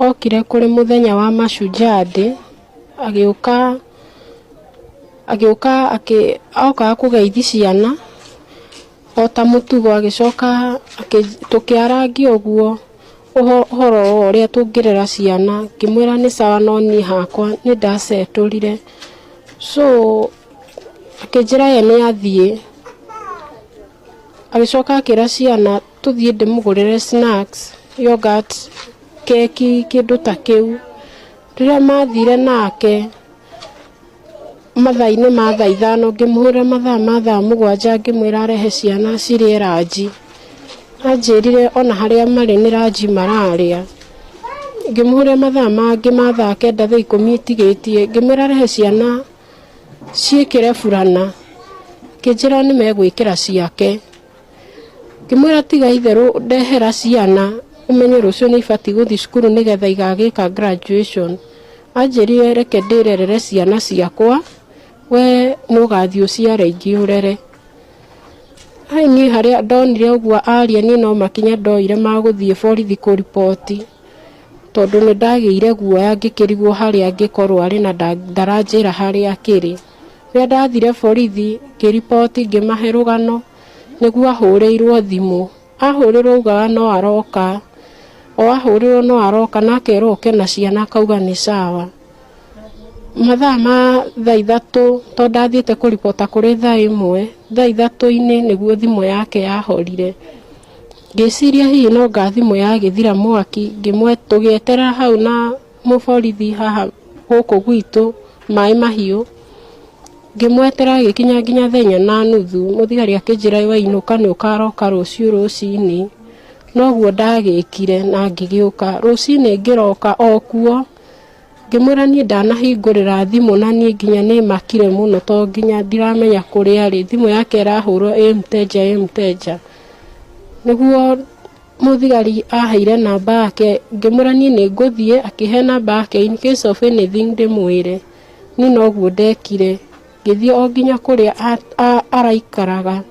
Okire kũrĩ mũthenya wa Mashujaa Day, agĩũka agĩũka akĩ okaga kũgeithi ciana o ta mũtugo. Agĩcoka tũkĩarangia ũguo ũhoro wa ũrĩa tũngĩrera ciana. Ngĩmwĩra nĩ sawa, no niĩ hakwa nĩ ndacetũrire. So akĩnjĩra ye nĩ athiĩ. Agĩcoka akĩra ciana tũthiĩ ndĩmũgũrĩre snacks, yogurt, keki, kĩndũ ta kĩu. Rĩrĩa mathire nake mathaa-inĩ ma thaa 5, ngĩmũhũrĩra mathaa ma thaa 7, ngĩmwĩra arehe ciana cirĩe lunch. Anjĩrire ona harĩa marĩ nĩ lunch mararĩa. Ngĩmũhũrĩra mathaa mangĩ ma thaa 9, thaa 10 ĩtigĩtie, ngĩmwĩra arehe ciana ciĩkĩre burana. Akĩnjĩra nĩ megwĩkĩra ciake. Ngĩmwĩra tiga itherũ, ndehera ciana ũmenye rũciũ nĩ ibatiĩ gũthiĩ cukuru nĩgetha igagĩka graduation. Anjĩrire reke ndĩrerere ciana ciakwa, we nĩ ũgathiĩ ũciare ingĩ ũrere. Ai, niĩ harĩa ndonire ũguo aria, niĩ no makinya ndoire ma gũthiĩ borithi kũriboti, tondũ nĩ ndagĩire guoya ngĩkĩrigwo harĩa angĩkorwo arĩ na ndaranjĩra harĩa akĩrĩ. Rĩrĩa ndathire borithi ngĩriboti, ngĩmahe rũgano nĩguo ahũrĩirwo thimũ. Ahũrĩrwo augaga no aroka, o ahũrĩrwo no aroka, na akerwo oke na ciana, akauga nĩ sawa. Mathaa ma thaa 3, tondũ ndathiĩte kũribota kũrĩ thaa 1, thaa 3-inĩ nĩguo thimũ yake yahorire. Ngĩciria hihi no nga thimũ yagĩthira mwaki. Ngĩmwe tũgĩeterera hau na mũborithi haha gũkũ gwitũ Maĩ Mahiũ. Ngĩmwetera agĩkinya nginya thaa 4:30. Mũthigari akĩnjĩra, "Wainũka, nĩ ũkaroka rũciũ rũcinĩ." Noguo ndagĩkire na ngĩgĩũka rũcinĩ. Ngĩroka o kuo, ngĩmwĩra niĩ ndanahingũrĩra thimũ na niĩ nginya nĩ makire mũno, to nginya ndiramenya kũrĩa arĩ. Thimũ yake ĩrahũrwo, ĩ mteja, ĩ mteja. Nĩguo mũthigari aheire namba yake. Ngĩmwĩra niĩ nĩ ngũthiĩ, akĩhe namba yake in case of anything ndĩmwĩre. Niĩ noguo ndekire, ngĩthiĩ o nginya kũrĩa araikaraga.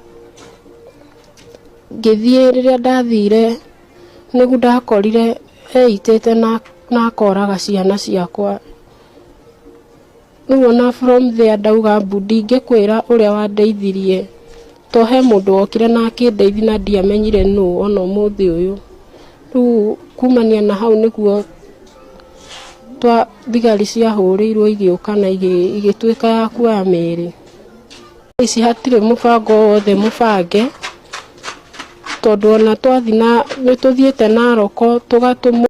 Ngĩthiĩ, rĩrĩa ndathire nĩguo ndakorire eitĩte na akoraga ciana ciakwa. Rĩu ona from there ndauga mbu, ndingĩkwĩra ũrĩa wandeithirie, to he mũndũ wokire na akĩndeithia na ndiamenyire nũ ona ũmũthĩ ũyũ. Rĩu kumania na hau nĩguo twa thigari ciahũrĩirwo igĩũka na igĩtuĩka ya kuoya mĩĩrĩ ici. Hatirĩ mũbango wothe mũbange, tondũ ona twathi na nĩ tũthiĩte Naroko tũgatũmwo.